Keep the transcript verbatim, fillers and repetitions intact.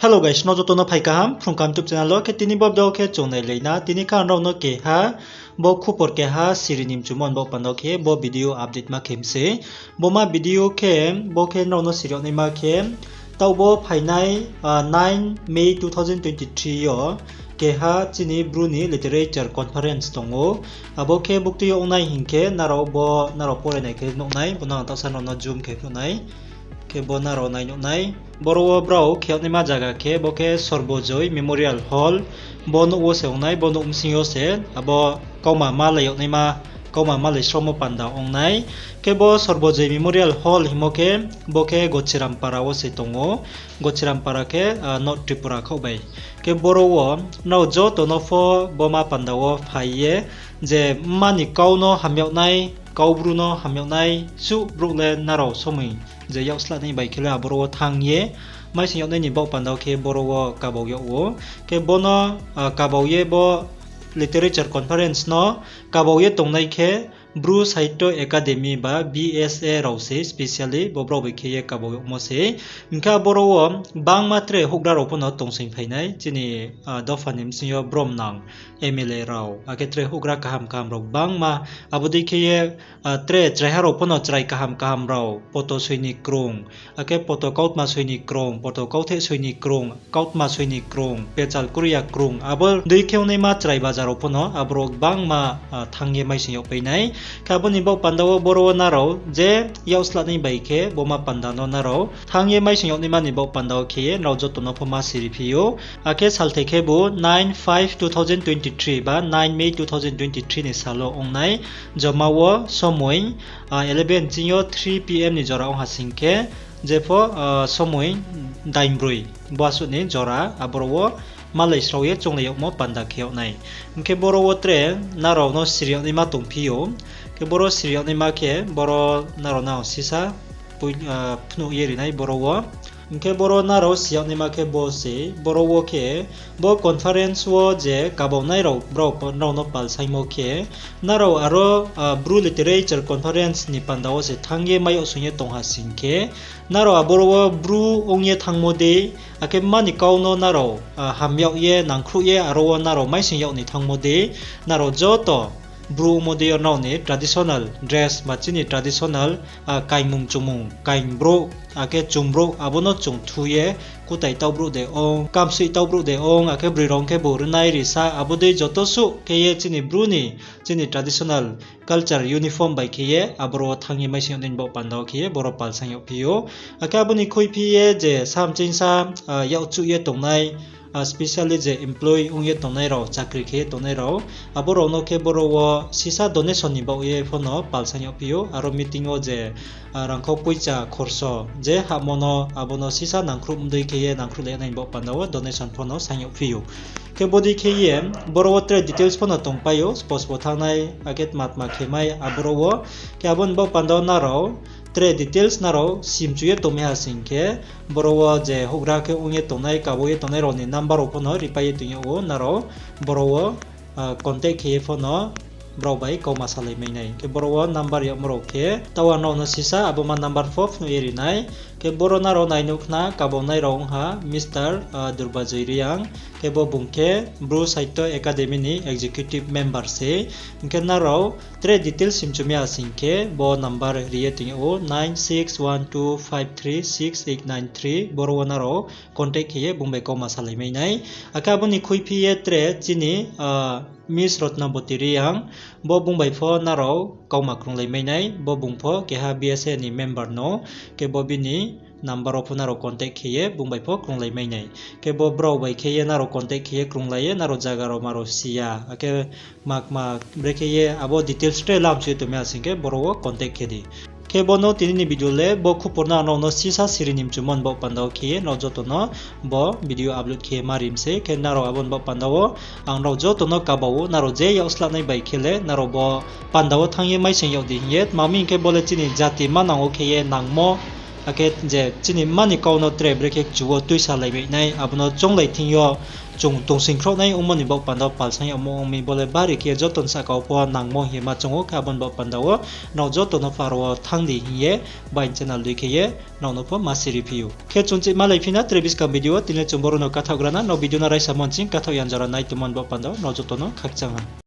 Hello guys, nrao joto no phai kaham, Phrung Kaham YouTube channel wo. Khe tini bo video khe chung nailai na, tini khe ang nrao no keha, bo khupor keha siri ni mchumo ni baoh panda wo khe bo video update ma khe mi se. Bo ma video khe, bo khe nrao no siri yag naima khe, taoh bo phainai, ah, nine May two thousand twenty-three yo, keha chini Bru ni literature conference tong ou. Abo khe buktui yo ong nai hing khe, nrao bo, nrao pore nai khe nuh nai, bo no ang taohsa nrao no zoom khe phnuh nai. Khe bo nrao nai nuh nai. Boro wo brao khe yag naima zaga khe, bo khe Sorbojoy Memorial Hall. Bo nouh wo se ong nai, bo nouh bsing yo se, abo kauma malai yag naima, kauma malai sromo panda ong nai. Khe bo Sorbojoy Memorial Hall hingmo khe, bo khe Gochirampara wo se tong ou. Gochirampara khe, ah, North Tripura khaoh bai. Khe boro wo nrao joto no pho bo ma panda wo phai ye, je mma ni kau no ham yag nai, kau Bru no ham yag nai, suh brouh le nrao somoi je yak sla nai bai khe le aboro wo thanng ye, maising yag nai ni baoh panda wo khe boro wo kabau yag ou. Khe bo no, ah, kabau ye bo literature conference no kabau ye tongnai khe, Bru Sahitya Academy ba B S A rao se specially bo brao bai khe ye kabau yagmo se. Hing khe aboro wo bangma tre houhgra rao pho no tongsoing phai nai, chini, ah, dopha ni bsing yo bromnang M L A rao, akhe tre houhgra kaham kaham rao bangma, abo dei khe ye, ah, tre chraiha rao pho no chrai kaham kaham rao, poto soi ni krung, akhe poto kautma soi ni krung, poto kautheh soi ni krung, kautma soi ni krung, pechal kruya krung, abo dei khe ong naima chrai baja rao pho no aboro bangma, ah, thanng ye maising yagpai nai. Khe abo ni baoh panda wo boro wo nrao je yak sla nai bai khe bo ma panda no nrao thanng ye maising yag naima ni baoh panda wo khe ye nrao joto no pho ma siri phi ou. Akhe salthai khe bo nine five two thousand twenty-three ba nine May two thousand twenty-three ni sal wo ong nai. Joma wo somoi, ah, eleven ching yo three P M ni jora ong ha sing khe, jepho, ah, somoi dainbroi boasuh ni jora aboro wo malai srao ye chounglai yagmo panda khe yag nai. Hing khe boro wo tre nrao no siri yag naima tongphi ou. Khe boro siri yag naima khe boro nrao no sisa poi, ah, phnuh ye ri nai boro wo. Hing khe boro nrao si yag naima khe bo se, boro wo khe bo conference wo je kabaunai rao brao nrao no palsaingmo khe, nrao aro, ah, Bru Literature Conference ni panda wo se thanng ye mai yag soing ye tong ha sing khe, nrao aboro wo Bru ong ye thanngmo dei, akhe mma ni kau no nrao, ah, ham yag ye, nangkhruh ye, aro wo nrao maising yag ni thanngmo dei, nrao joto Bru ongmo dei yo nrao ni traditional dress ba chini traditional, ah, kaingmung chungmung, kaing brouh, akhe chung brouh, abo no chung thu ye, kutai taoh brouh de ong, kamsoih taoh brouh de ong, akhe broi rao ong khe bo rinai risa, abo dei joto suh khe ye chini Bru ni, chini traditional culture uniform bai khe ye, aboro wo thanng ye maising yag nai ni baoh panda wo khe ye, boro palsaing yagphi ou. Akhe abo ni khuiphi ye je samchingsa, ah, yakchuh ye tongnai, ah, specially je employee ong ye tongnai rao, chakri khe ye tongnai rao, abo rao no khe boro wo sisa donation ni baoh ye pho no palsaing yagphi ou, aro meeting wo je, ah, rangkhau poicha khorso je hahmo no, abo no sisa nangkhruh mdei khe ye nangkhruhlai nai ni baoh panda wo donation pho no saing yagphi ou. Khe bodei khe ye, boro wo tre details pho no tongpai ou, spos bo thanngnai, akhe tma tma khe mai aboro wo. Khe abo ni baoh panda wo nrao tre details nrao simchu ye tongmi ha sing khe, boro wo je houhgra khe ong ye tongnai, kabo ye tongnai rao ni number rao pho no ripai ye tong yag ou, nrao boro wo, ah, contact khe ye pho no brao bai kauma salai mai nai. Khe boro wo number yagmo rao khe, taoh ang nrao no sisa abo ma number pho phnuh ye ri nai. Khe boro nrao nai nuh khna kabaunai rao ong ha Mister, ah, Durbajoi Reang. Khe bo bung khe Bru Sahitya Academy ni executive member se. Hing khe nrao tre details simchu mi ha sing khe bo number ri ye tong yag ou, nine six one two five three six eight nine three, boro wo nrao contact khe ye bung bai kauma salai mai nai. Akhe abo ni khuiphi ye tre chini, ah, Miss Ratnabati Reang, bo bung bai pho nrao kauma krunglai mai nai, bo bung pho keha B S A ni member no, khe bo bini number wo pho nrao contact khe ye bung bai pho krunglai mai nai. Khe bo brao bai khe ye nrao contact khe ye krunglai ye nrao zaga rao ma rao si ya, akhe kma kma brekhe ye abo details tre lamchu ye tongmi ha sing khe boro wo contact khe di. Khe bo no tini ni video le bo khupor no ang nrao no sisa siri ni mchumo ni baoh panda wo khe ye nrao joto no bo video upload khe ye ma ri mi se. Khe nrao abo ni baoh panda wo ang nrao joto no kaba ou, nrao je yak sla nai bai khe le nrao bo panda wo thanng ye maising yag di hing ye, tma mi hing khe bo le chini jati manang wo khe ye nangmo, Akhe je chini mma ni kau no tre brekhe kchu wo tuisalai mai nai, abo no chounglai thing yo chung tongsoing khrouhnai ongmo ni baoh panda wo palsang yagmo ong mi, bo le bari khe joto ni sahka wo pho nangmo hing ye ma choung ou. Khe abo ni baoh panda wo nrao joto no pharo wo thanng di hing ye bai channel dei khe ye nrao no pho ma siri phi ou. Khe chung chih malai phi na tre buskang video wo, tini le chung boro no kathaoh gra na, nrao video no raisa mo nching kathaoh ya jora nai tongmo ni baoh panda wo nrao joto no khakchang ha.